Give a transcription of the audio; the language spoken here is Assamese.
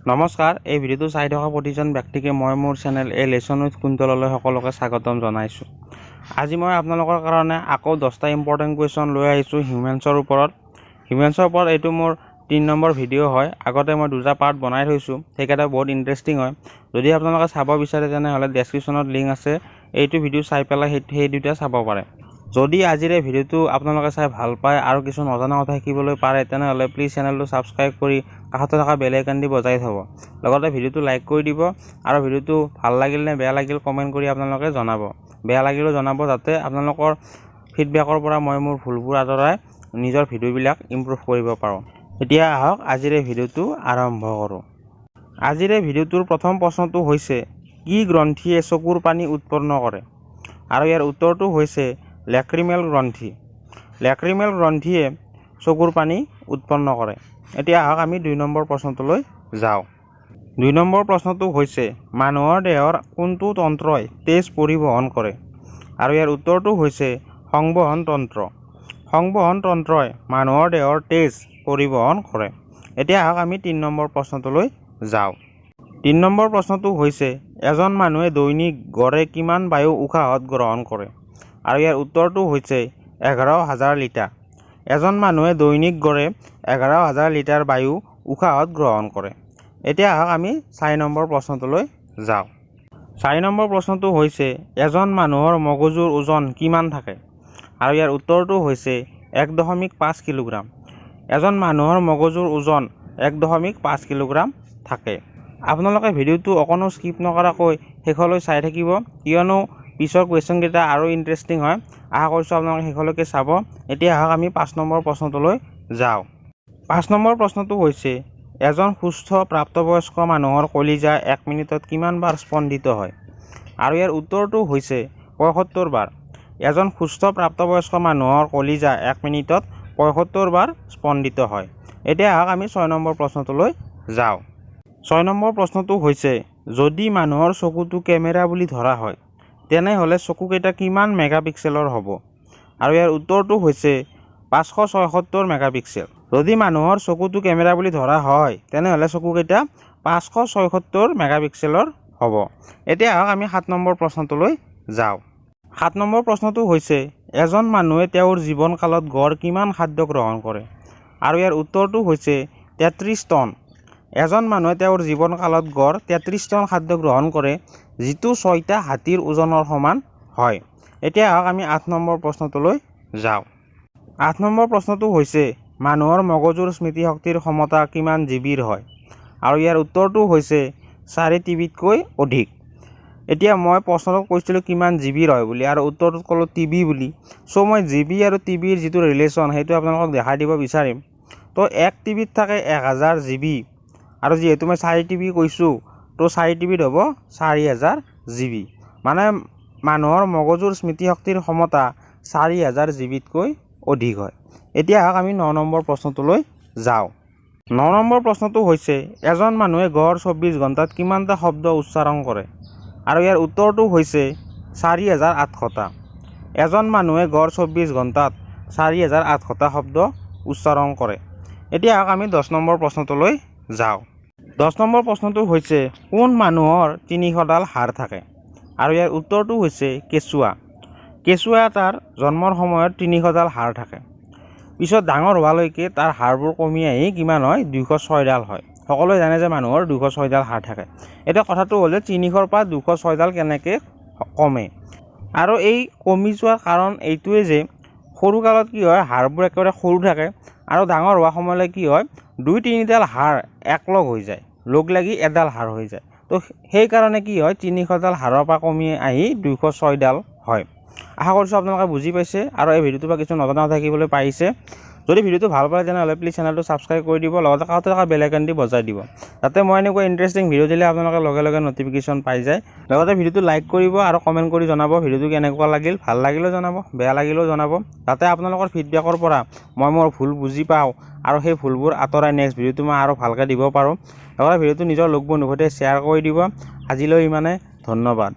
নমস্কাৰ, এই ভিডিঅ'টো চাই থকা প্ৰতিজন ব্যক্তিকে মই মোৰ চেনেল এ লেচন উইথ কুন্তললৈ সকলোকে স্বাগতম জনাইছোঁ। আজি মই আপোনালোকৰ কাৰণে আকৌ 10টা ইম্পৰ্টেণ্ট কুৱেশ্যন লৈ আহিছোঁ হিউমেনছৰ ওপৰত। হিউমেনছৰ ওপৰত এইটো মোৰ 3 নম্বৰ ভিডিঅ' হয়। আগতে মই দুটা পাৰ্ট বনাই থৈছোঁ, সেইকেইটা বহুত ইণ্টাৰেষ্টিং হয়। যদি আপোনালোকে চাব বিচাৰে তেনেহ'লে ডেছক্ৰিপশ্যনত লিংক আছে, এইটো ভিডিঅ' চাই পেলাই সেই দুটা চাব পাৰে। যদি আজিৰ এই ভিডিঅ'টো আপোনালোকে চাই ভাল পায় আৰু কিছু নজনা কথা শিকিবলৈ পাৰে, তেনেহ'লে প্লিজ চেনেলটো ছাবস্ক্ৰাইব কৰি কাষতে থকা বেল আইকনটি বজাই থ'ব। লগতে ভিডিঅ'টো লাইক কৰি দিব আৰু ভিডিঅ'টো ভাল লাগিল নে বেয়া লাগিল কমেণ্ট কৰি আপোনালোকে জনাব। বেয়া লাগিলেও জনাব, যাতে আপোনালোকৰ ফিডবেকৰ পৰা মই মোৰ ভুলবোৰ আঁতৰাই নিজৰ ভিডিঅ'বিলাক ইম্প্ৰুভ কৰিব পাৰোঁ। এতিয়া আহক আজিৰ এই ভিডিঅ'টো আৰম্ভ কৰোঁ। আজিৰ এই ভিডিঅ'টোৰ প্ৰথম প্ৰশ্নটো হৈছে, কি গ্ৰন্থিয়ে চকুৰ পানী উৎপন্ন কৰে? আৰু ইয়াৰ উত্তৰটো হৈছে লেক্ৰিমেল গ্ৰন্থি। লেক্ৰিমেল গ্ৰন্থিয়ে চকুৰ পানী উৎপন্ন কৰে। এতিয়া আহক আমি 2 নম্বৰ প্ৰশ্নটোলৈ যাওঁ। 2 নম্বৰ প্ৰশ্নটো হৈছে, মানুহৰ দেহৰ কোনটো তন্ত্ৰই তেজ পৰিবহণ কৰে? আৰু ইয়াৰ উত্তৰটো হৈছে সংবহন তন্ত্ৰ। সংবহন তন্ত্ৰই মানুহৰ দেহৰ তেজ পৰিবহণ কৰে। এতিয়া আহক আমি 3 নম্বৰ প্ৰশ্নটোলৈ যাওঁ। 3 নম্বৰ প্ৰশ্নটো হৈছে, এজন মানুহে দৈনিক গড়ে কিমান বায়ু উশাহত গ্ৰহণ কৰে? আৰু ইয়াৰ উত্তৰটো হৈছে 11,000 লিটাৰ। এজন মানুহে দৈনিক গড়ে 11,000 লিটাৰ বায়ু উশাহত গ্ৰহণ কৰে। এতিয়া আহক আমি 4 নম্বৰ প্ৰশ্নটোলৈ যাওঁ। 4 নম্বৰ প্ৰশ্নটো হৈছে, এজন মানুহৰ মগজুৰ ওজন কিমান থাকে? আৰু ইয়াৰ উত্তৰটো হৈছে 1.5 কিলোগ্ৰাম। এজন মানুহৰ মগজুৰ ওজন 1.5 কিলোগ্ৰাম থাকে। আপোনালোকে ভিডিঅ'টো অকণো স্কিপ নকৰাকৈ শেষলৈ চাই থাকিব, কিয়নো পিছৰ কুৱেশ্যনকেইটা আৰু ইণ্টাৰেষ্টিং হয়। আশা কৰিছোঁ আপোনালোকে শেষলৈকে চাব। এতিয়া আহক আমি 5 নম্বৰ প্ৰশ্নটোলৈ যাওঁ। 5 নম্বৰ প্ৰশ্নটো হৈছে, এজন সুস্থ প্ৰাপ্তবয়স্ক মানুহৰ কলিজা 1 মিনিটত কিমান বাৰ স্পন্দিত হয়? আৰু ইয়াৰ উত্তৰটো হৈছে 75 বাৰ। এজন সুস্থ প্ৰাপ্তবয়স্ক মানুহৰ কলিজা 1 মিনিটত 75 বাৰ স্পন্দিত হয়। এতিয়া আহক আমি 6 নম্বৰ প্ৰশ্নটোলৈ যাওঁ। 6 নম্বৰ প্ৰশ্নটো হৈছে, যদি মানুহৰ চকুটো কেমেৰা বুলি ধৰা হয়, তেনেহ'লে চকুকেইটা কিমান মেগাপিক্সেলৰ হ'ব? আৰু ইয়াৰ উত্তৰটো হৈছে 576 মেগাপিক্সেল। যদি মানুহৰ চকুটো কেমেৰা বুলি ধৰা হয়, তেনেহ'লে চকুকেইটা 576 মেগাপিক্সেলৰ হ'ব। এতিয়া আহক আমি 7 নম্বৰ প্ৰশ্নটোলৈ যাওঁ। 7 নম্বৰ প্ৰশ্নটো হৈছে, এজন মানুহে তেওঁৰ জীৱনকালত গড় কিমান খাদ্য গ্ৰহণ কৰে? আৰু ইয়াৰ উত্তৰটো হৈছে 33 টন। এজন মানুহে তেওঁৰ জীৱনকালত গড় 33 টন খাদ্য গ্ৰহণ কৰে, যিটো 6টা হাতীৰ ওজনৰ সমান হয়। এতিয়া আহক আমি 8 নম্বৰ প্ৰশ্নটোলৈ যাওঁ। 8 নম্বৰ প্ৰশ্নটো হৈছে, মানুহৰ মগজুৰ স্মৃতিশক্তিৰ ক্ষমতা কিমান জিবিৰ হয়? আৰু ইয়াৰ উত্তৰটো হৈছে 4 টিবিতকৈ অধিক। এতিয়া মই প্ৰশ্নটোত কৈছিলোঁ কিমান জিবিৰ হয় বুলি, আৰু উত্তৰটোত ক'লোঁ টিবি বুলি। চ' মই জিবি আৰু টিবিৰ যিটো ৰিলেশ্যন, সেইটো আপোনালোকক দেখাই দিব বিচাৰিম। তো 1 টিবিত থাকে 1000 জিবি, আৰু যিহেতু মই 4 টিবি কৈছোঁ, তো 4 টিবিত হ'ব 4000 জিবি। মানে মানুহৰ মগজুৰ স্মৃতিশক্তিৰ ক্ষমতা 4000 জিবিতকৈ অধিক হয়। এতিয়া আহক আমি 9 নম্বৰ প্ৰশ্নটোলৈ যাওঁ। 9 নম্বৰ প্ৰশ্নটো হৈছে, এজন মানুহে গড় 24 ঘণ্টাত কিমানটা শব্দ উচ্চাৰণ কৰে? আৰু ইয়াৰ উত্তৰটো হৈছে 4800টা। এজন মানুহে গড় 24 ঘণ্টাত 4800টা শব্দ উচ্চাৰণ কৰে। এতিয়া আহক আমি 10 নম্বৰ প্ৰশ্নটোলৈ যাওঁ। 10 নম্বৰ প্ৰশ্নটো হৈছে, কোন মানুহৰ 300ডাল হাড় থাকে? আৰু ইয়াৰ উত্তৰটো হৈছে কেঁচুৱা। কেঁচুৱা এটাৰ জন্মৰ সময়ত 300ডাল হাড় থাকে। পিছত ডাঙৰ হোৱালৈকে তাৰ হাড়বোৰ কমি আহি কিমান হয়? 206ডাল হয়। সকলোৱে জানে যে মানুহৰ 206ডাল হাড় থাকে। এতিয়া কথাটো হ'ল যে 300ৰ পৰা 206ডাল কেনেকৈ কমে? আৰু এই কমি যোৱাৰ কাৰণ এইটোৱে যে সৰুকালত কি হয়, হাড়বোৰ একেবাৰে সৰু থাকে, আৰু ডাঙৰ হোৱা সময়লৈ কি হয়, 2-3ডাল হাড় একলগ হৈ যায়, লগ লাগি এডাল হাড় হৈ যায়। তো সেইকাৰণে কি হয়, 300ডাল হাড়ৰ পৰা কমি আহি 206ডাল হয়। আশা কৰিছোঁ আপোনালোকে বুজি পাইছে আৰু এই ভিডিঅ'টোৰ পৰা কিছু নজনা কথা শিকিবলৈ পাৰিছে। যদি ভিডিঅ'টো ভাল পায়, তেনেহ'লে প্লিজ চেনেলটো ছাবস্ক্ৰাইব কৰি দিব, লগতে কাষতে থকা বেল আইকনটি বজাই দিব, যাতে মই এনেকুৱা ইণ্টাৰেষ্টিং ভিডিঅ' দিলে আপোনালোকে লগে লগে ন'টিফিকেশ্যন পাই যায়। লগতে ভিডিঅ'টো লাইক কৰিব আৰু কমেণ্ট কৰি জনাব ভিডিঅ'টো কেনেকুৱা লাগিল। ভাল লাগিলেও জনাব, বেয়া লাগিলেও জনাব, যাতে আপোনালোকৰ ফিডবেকৰ পৰা মই মোৰ ভুল বুজি পাওঁ আৰু সেই ভুলবোৰ আঁতৰাই নেক্সট ভিডিঅ'টো মই আৰু ভালকৈ দিব পাৰোঁ। লগতে ভিডিঅ'টো নিজৰ লগ বন্ধুৰ সৈতে শ্বেয়াৰ কৰি দিব। আজিলৈ ইমানে, ধন্যবাদ।